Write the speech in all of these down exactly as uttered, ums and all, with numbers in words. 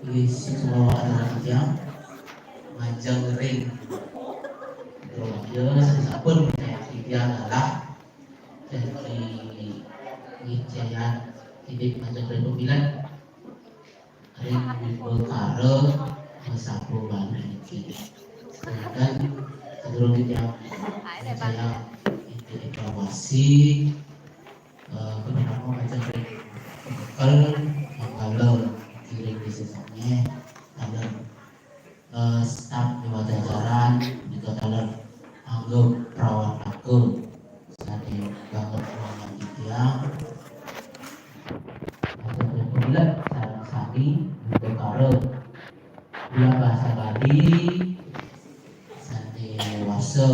Inggih, sukma wau atur titiang majeng ring Roja sasampun miwah titiang ngalah janji ngicayan indik majeng ring pamilet ring wimbakara masaba Bali niki. Sedangkan sadurung titiang ngicayan indik prasasti, eh, kapertama majeng ring pamekel manggala niki ring Desa Sangeh, taler, eh, staf miwah jajaran, nika taler angga prawartaka sané banget ruangan titiang. Majeng ring pamilet sareng sami wimbakara Bulan Basa Bali sané warsa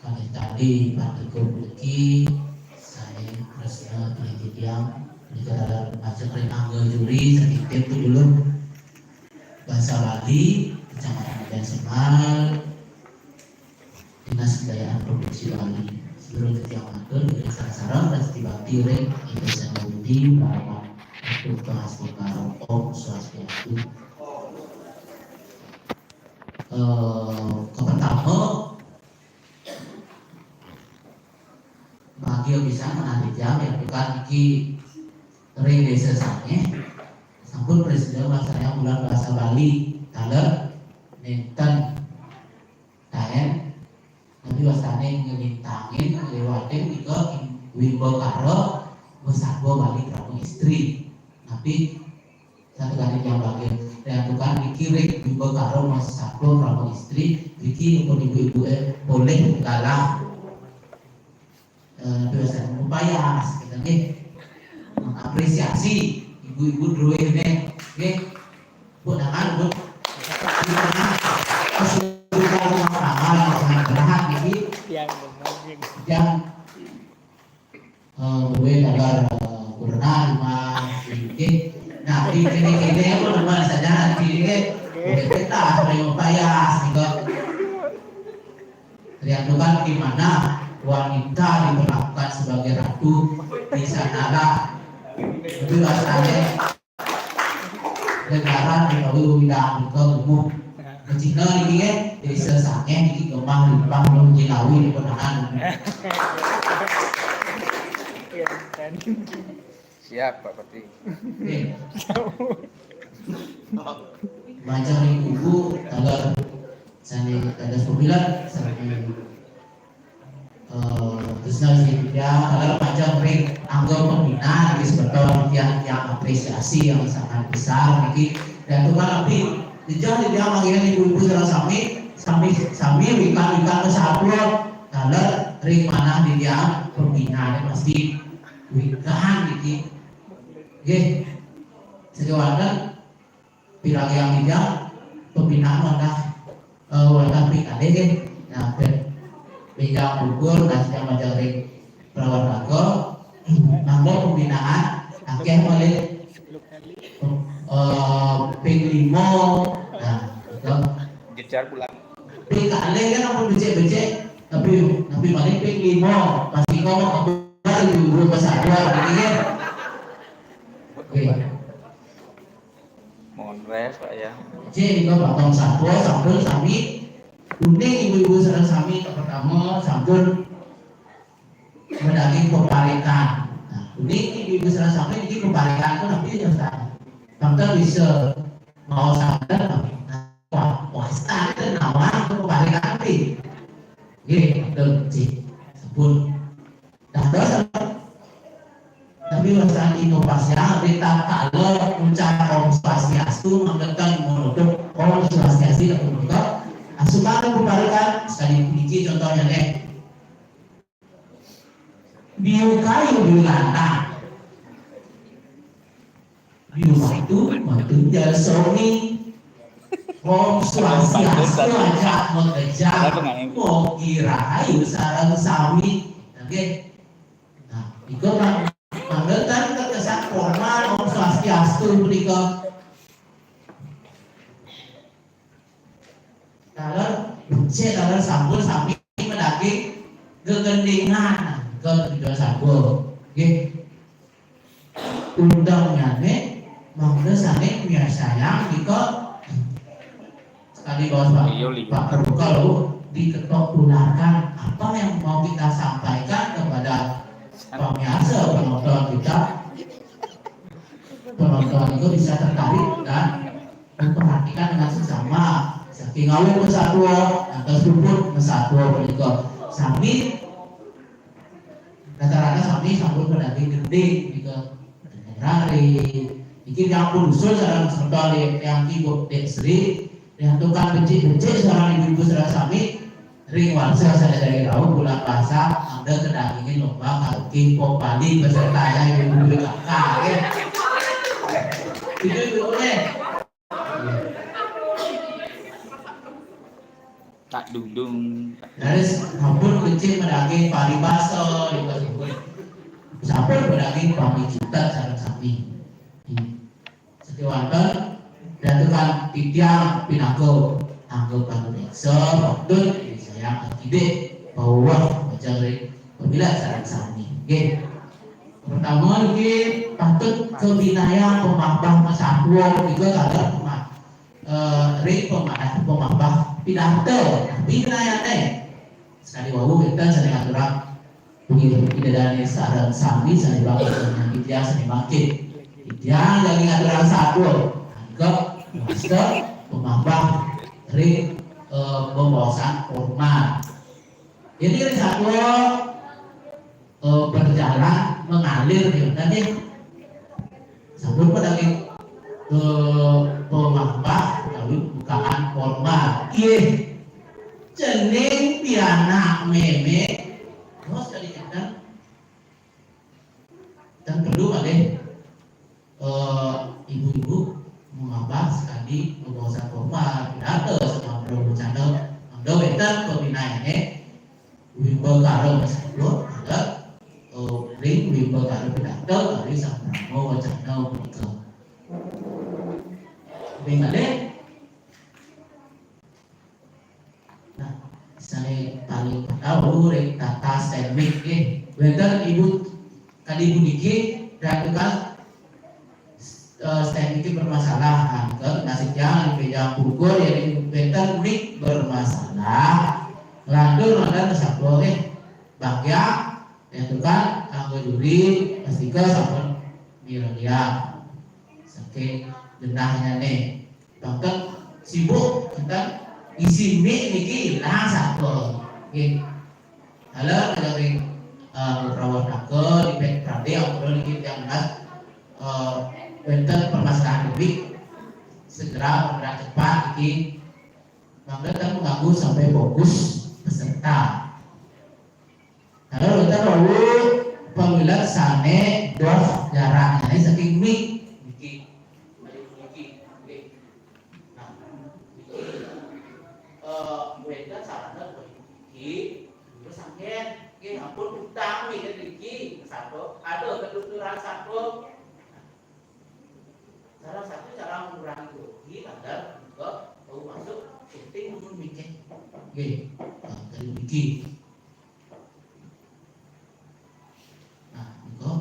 kalih tali pat likur puniki sané tresna titiang, nika taler majeng ring angga juri saking tim Panyuluh Basa Bali, Kecamatan Medan Semal, Dinas Kebudayaan Provinsi Bali. Sadurung titiang matur, nggih sareng-sareng prasasti bakti ring Ida Sang Hyang Widhi, Brahma, Agung Pangastika, Om Swastiastu. Eh, kapertama, bagia pisan manah titiang, ya, bukan niki ring Desa Sangeh, sampun prasida nglaksanayang Bulan Basa Bali, taler nénten taén, tapi wastané nglintangin, ngliwatin nika wimbakara masaba Bali krama istri. Tapi satu kali yang bagian, diantukan niki ring wimbakara masaba krama istri, niki pun ibu-ibu, eh, polih galah, eh, biasa ngupayas, kita nggih. Mengapresiasi ibu-ibu druéné, nggih. Bu, tangan, Bu. Pas buka rumah tangga, sangat berhak niki. Yang benar, yang, eh, duwe taler, eh, kurna rumah, nggih. Nah, di kene-kene apa nama saja, nggih. Boleh kita, boleh ngupayas, gitu. Riantukan di mana wanita diperlakukan sebagai ratu, di sanalah. Itu asalnya negara di Bali undang ke umum. Cina ini ya, Desa Sangeh ini gemah limpah belum Cilawi di Penahan. Iya, kan. Siap, Pak Pati. Oke. Majeng ring ibu, taler sané dados pamilet, sané, eh, tresna sida, taler majeng ring angga pembinaan, niki semeton tiang-tiang apresiasi yang sangat besar niki. Dan tuh kan lebih dijah titiang manggihin ibu-ibu sareng sami, sami, sami wikan-wikan ke satu, taler ring manah titiang pembinaan pasti wikan niki. Nggih. Sané wénten piragian titiang pembinaan wantah, eh, wantah pikalih nggih. Nah, pé-, pinjang pupur, nah, sida majeng ring prawartaka, nambah pembinaan, akéh malih, eh, ping lima, nah, itu. Jejar pulang. Ping kalih kan ampun becik-becik, tapi, tapi malih ping lima, pas iko mah kabar di guru pesawat, gitu ya. Oke. Mohon rest, Pak, ya. Jadi, Bapak Tong Satwa, sampun sami kuning ibu-ibu sareng sami, yang pertama, sampun madaging peparikan. Nah, kuning ibu-ibu sareng sami, ini peparikan itu nanti ya, Ustaz. Tangkal bisa mau sadar, nah, wah, wasta itu nawang itu peparikan nanti. Nggih, betul, Cik. Sampun. Dados, tapi wastani inovasi, ritatkala ngucap Om Swastiastu, mangketen monutup Om Swastiastu, dan menutup. Asukan peparikan, sekali puniki contohnya nih. Biu kayu, biu lantang. Biu watu, watu jal soni. Om Swastiastu, ajak makejang, mugi rahayu sareng sami. Oke. Nah, iku mang-, mangketen terkesan formal Om Swastiastu punika. Taler, becik taler sampun sami madaging gegendingan, nah, nika tujuan sampun. Nggih. Undangnyane Bangda saling miarsayang nika sekali baos Pak, Pak Perbuka lo, diketok tularkan apa yang mau kita sampaikan kepada pemirsa, penonton kita, penonton itu bisa tertarik dan memperhatikan dengan seksama. Saking awit masatua, lantas puput masatua punika. Sami, rata-rata sami sampun padaging gending punika. Rari, niki tiang pun usul sareng semeton, tiang Ibu Dek Sri, tiang tukang becik-becik sareng ibu-ibu sareng sami, ring warsa sadaya rauh bulan puasa, mangda kedagingin lomba karaoke pop Bali beserta ya ibu-ibu kakak, ya. Itu dulu, eh. Tak dudung. Raris sampun becik madaging paribasa, nika sampun. Sampun madaging pamicutan sareng sami. Sakéwanten, dadosan titiang pinaka anggota panuréksa, patut disayang akidik, pawuh, pacang ring pamilet sareng sami. Nggih. Pertama niki patut kabinayang pamahbah masatua, ketiga taler pamah-, eh, ring pamadah pamahbah pidarta. Nah, binayané sakadi wau kita sané ngaturang Ida dané sareng sami sané bakal titiang sané mangkin. Titiang jagi ngaturang satua. Anggap wasta pamahbah ring, eh, pembawasan formal. Jadi ring satua, eh, berjalan mengalir ya, kan, ya? Sampun padaging, eh, pamahbah utawi bukaan formal. Inggih. Cening pianak mémé, terus kali kan? Dan perlu malih, eh, ibu-ibu mengabas tadi pembahasan formal, pidato sama perlu bercanda, mangda wénten pembinayané, wimbakara masatua, ada, eh, ring wimbakara pidato, kali samprama wacana punika. Ring malih, nah, sané paling pertama ring tata stand mic nggih. Wénten ibu kadi puniki, dadosan, eh, stand mic bermasalah. Nah, nika nasib tiang ring pejang pungkur, yén wénten mic bermasalah, nglantur wénten satua nggih. Bagja, dadosan kanggo juri, pastika sampun mireng saking genahnya nih. Bahkan sibuk kita isi mic niki ilang satua. Nggih. Halo, halo ring, eh, Putra Warnaka, di Pet Prade, ampun niki tiang menas, eh, wénten permasalahan mic, segera bergerak cepat niki. Mangda ten mengganggu sampai fokus peserta. Halo, wénten wau pamilet sané dos jaraknyané saking mic. Niki. Niki. Nggih. Nah, niki. Eh, wénten sarana niki, terus anggén. Nggih, ampun utang niki, niki. Satu, aduh, ketuturan satu. Salah satu cara mengurangi grogi adalah juga bau masuk syuting mun mikir. Nggih, nah, dari niki. Nah, nika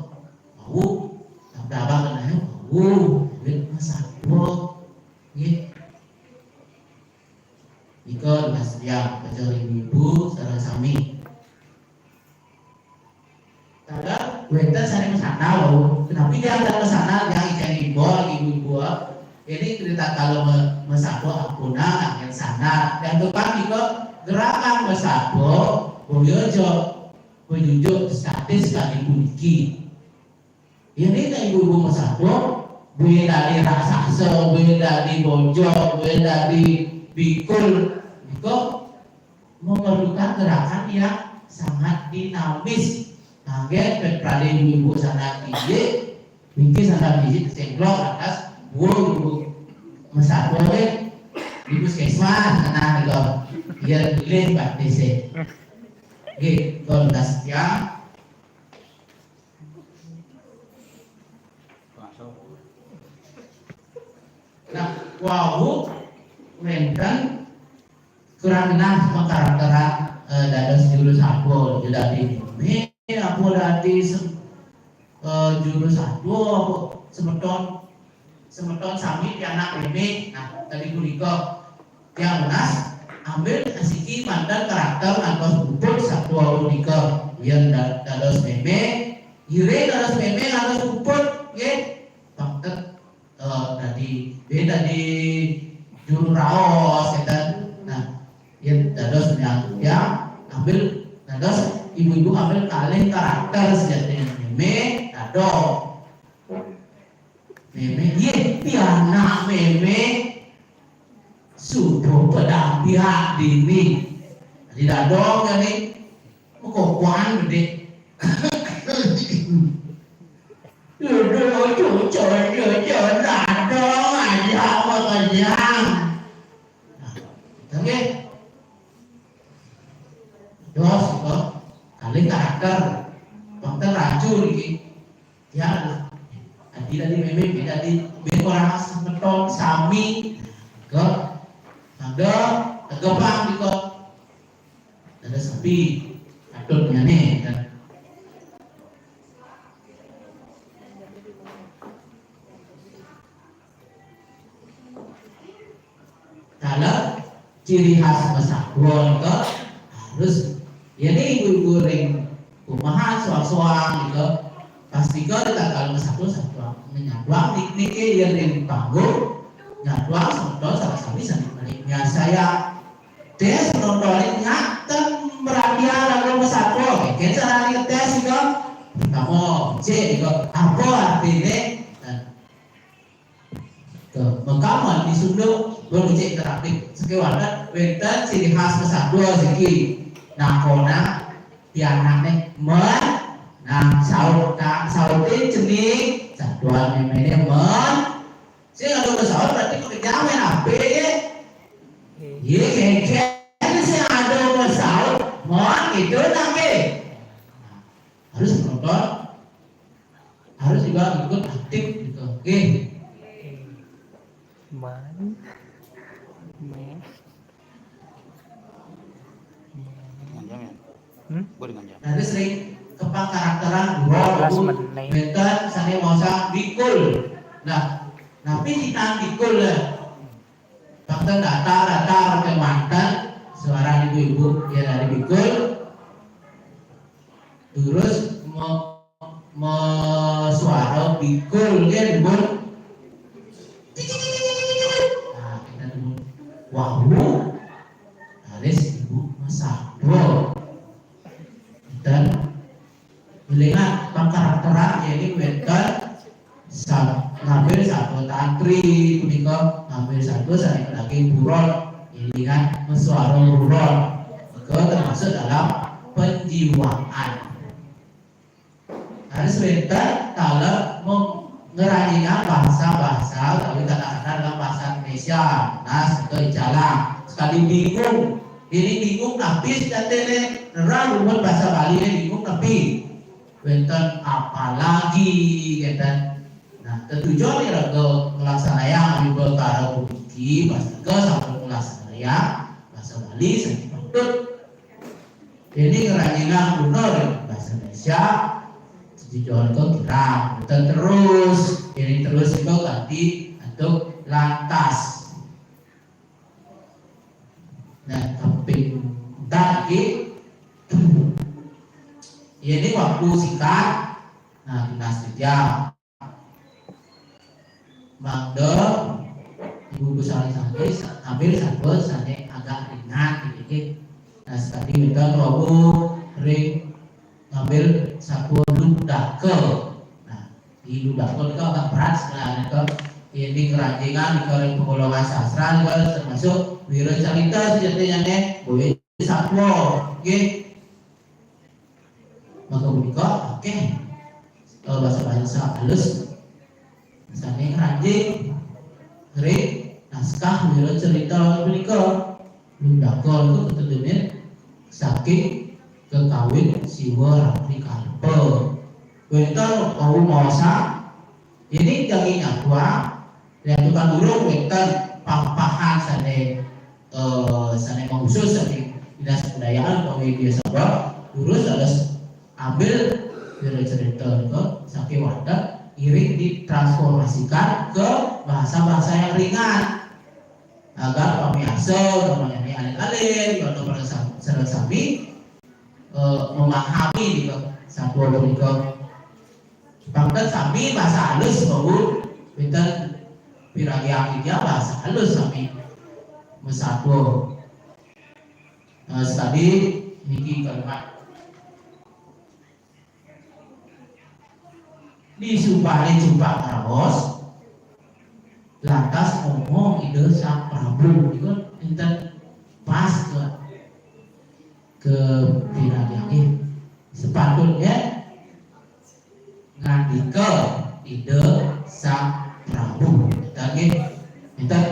wau, tambah abang kenanya wau, duit mas satu. Nggih. Nika mas dia, kecil ibu-ibu, sareng sami. Taler, wénten sané masandal, wau. Tetapi dia ada masandal, yang ikan imbol, ibu-ibu, ah. Ini cerita kalau me-, masatua ampuna, angin sandal. Dan tukang nika gerakan masatua, boyo jo, penyunjuk statis kali puniki. Ini kan ibu-ibu masatua, boyo dadi raksasa, boyo dadi bojog, boyo dadi bikul. Nika memerlukan gerakan yang sangat dinamis. Nah, nggih, Pet Prade ibu-ibu sandal injik, niki sandal injik kesenggol atas, bu, ibu masatua nggih, di puskesmas, nah, nika. Biar pilih praktis. Nggih, kon das ya. Nah, wau wénten kurang genah makarakteran, eh, dados juru satua, juru dadi meme, apa dadi se-, eh, juru satua, apa semeton. semeton sami pianak mémé. Nah, tadi punika tiang nunas ambil asiki manten karakter ngantos puput satua punika. Yén da- dados mémé, iring dados mémé ngantos puput, nggih. Pangkat eh, dadi, dadi juru raos, ya kan? Nah, yén dados nyang ya ambil dados ibu-ibu ambil kalih karakter sejatiné mémé, dadong. Mémé, yé, pianak mémé suba pedang pihak dini. Dadi dadong kan nih, mekokohan gedé. Duduk cucun, cucun, dadong aja apa kenyang. Nah, nggih. Dos, kok. Kalih karakter. Dokter racun iki. Ya, tadi tadi mémé, tadi mémé orang semeton sami. Kok. Ada tegepang di kok. Ada sepi. Atut nyane, kan. Kalau ciri khas masatua nika harus, ya nih, ibu-ibu ring kumaha soang-soang nika, pasti ka di tanggal masatua, satua menyatuang nik niki ya ring panggung nyatuang semeton sama-sami sami balik biasa ya. Tes nontonin ngaten merhatian lagu masatua, mungkin sarani tes nika. Pertama, cek nika apa artinya? Nah, Tuh, mengkaman di Sunda, belum cek interaktif. Sekewanten wénten ciri khas masatua siki. Nah, kona pianakné men, nah, saut, nah, sauté cening, satuan méméné men. Sing ada masaut berarti pekerjaan main H P ya. Iya, kengkeng sing ada masaut, men gitu nangke. Harus menonton, harus juga ikut aktif gitu. Oke. Man. Man. Panjang ya? Hmm? Boleh panjang. Nah, terus sering kepakarakteran buron, wénten sané maosang bikul. Nah, tapi kita bikul ya. Faktor datar-datar ke mantan suara ibu-ibu ya dari bikul. Terus me, me suara bikul kan, Bun. Nah, kita dulu. Wahwu. Alis ibu masatua. Dan Élingan, pangkarakteran yéning wénten sa-, ngambil satua tantri punika, ngambil satua sané daging buron, élingan mesuara buron. Maka termasuk dalam penjiwaan. Harus wénten taler mem-, ngeranjingan bahasa-bahasa utawi kata-kata dalam bahasa Indonesia. Nah, itu jalan. Sekali bingung, ini bingung tapi sejatiné nerang rumpun bahasa Bali ini bingung tapi wénten apalagi, ngéten. Nah, tetujon iraga nglaksanayang wibawa kara puniki, pastika sampun nglaksanayang basa Bali sané patut. Dene ngranjingang guna ring basa Indonesia, tetujon ka kirang, boten terus. Dene terus nika kanti antuk lantas. Nah, kaping empat iki, yene waktu singkat, nah, tunas titiang. Mangda ibu-ibu sareng sami sa-, ngambil satua sane agak ringan, gitu, nggih. Nah, sekadi wenten wau ring ngambil satua ludaka. Nah, di ludaka nika agak berat sebenarnya, nika. Ini keranjingan, nika ring pegolongan sastra, nika termasuk wiracarita sejatinya, nggih. Boya satua, nggih. Maka punika akeh, eh, basa-basa alus sane ngranjing ring naskah wiracarita punika. Ludaka niku katetemin saking kakawin Siwa Ratri Kalpa. Wenten wau maosang, yen daging nyatuang, yen tukang durung wenten pah-pahan sane, eh, sane mausus saking Dinas Kebudayaan utawi Diasaba, durus dados ambil wiracarita nika saking wadah iring ditransformasikan ke ringan. Agar pamiarsa, umpamanya alit-alit, atau para sam-, sareng sami, eh, memahami nika satua punika. Bangten sami bahasa halus, Bu. Pinten piragiang dia bahasa halus sami masatua. Eh, sekadi niki kalimat. Disubané jumpak raos, lantas ngomong Ida Sang Prabu. Niku enten pas ke, ke pinagiange. Sepatutnya ngandika Ida Sang Prabu. Enten nggih. Enten,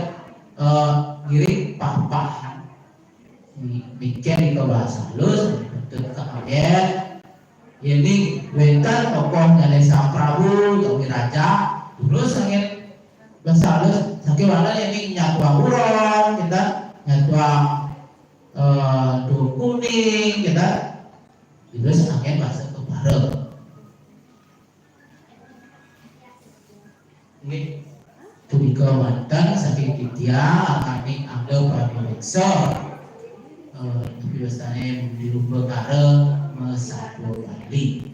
eh, ngiring pah-pahan. Mi-, mikir nika bahasa halus, patut kaget. Yéning wénten tokoh nyané Sang Prabu utawi raja, terus angin bahasa halus, saking mana yéning nyatua buron, kita nyatua, eh, daun kuning, kita terus angin bahasa kepara. Nggih. Punika manten saking titiang angkaning angga pamiarsa. Eh, tapi wastane dirupa kara masatua Bali.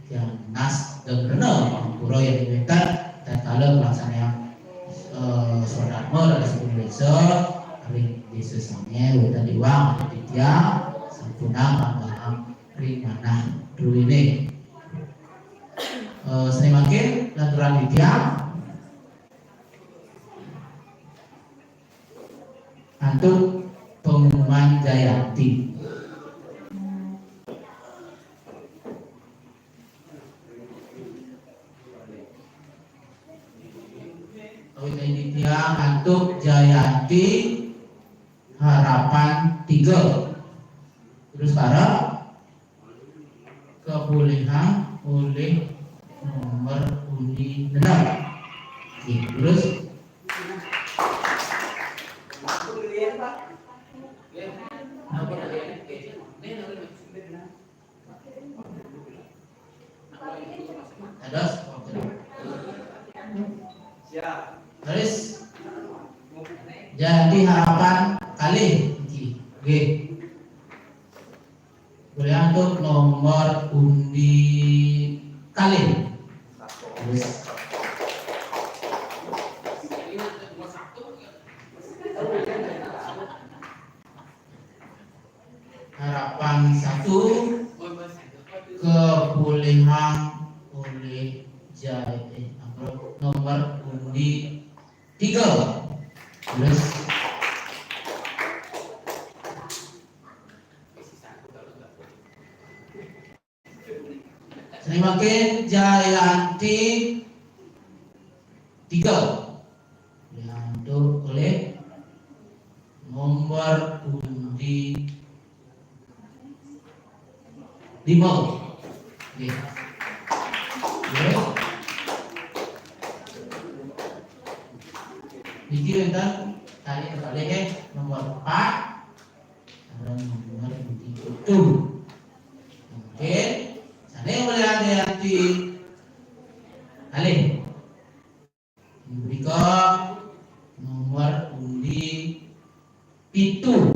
Yang nas dan rena pangkura yang diwénten tatkala pelaksanaan, eh, swadharma dan sepundi desa ring desa sami wénten iwang titiang sampunang panggalang ring manah druwine. Eh, sane mangkin lanturan titiang antuk pengumuman Jayanti. Awit titiang antuk Jayanti Harapan tiga. Terus para kepulihan oleh nomor undi enam. Oke, terus. Terus. Terus. Jadi harapan kali. Oke. Boleh untuk nomor undi kali. Terus. Harapan satu, kepulihan oleh Jai, eh, apa, nomor undi tiga. Terus. Sane mangkin Jayanti tiga. Diantuk oleh nomor undi lima. Nggih. Nggih. Niki wénten tali kebalik, nggih, nomor empat. Sareng nomor undi pitu. Mungkin sane mulai Jayanti kalih. Punika nomor undi pitu.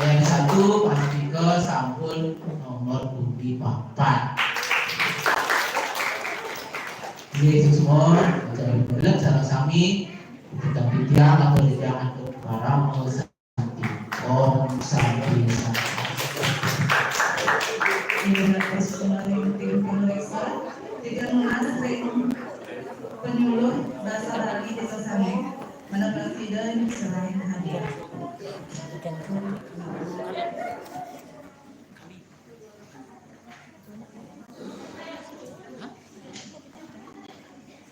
Yang satu pastika sampun nomor undi papat. Yesus mon, acara bulan sareng sami, kita titiang atau titiang antuk parama santi. Om Santi, Santi. Inilah persembahan tim pemeriksa, tiga nunas ring penyuluh bahasa Bali desa sami, mana presiden selain hadir.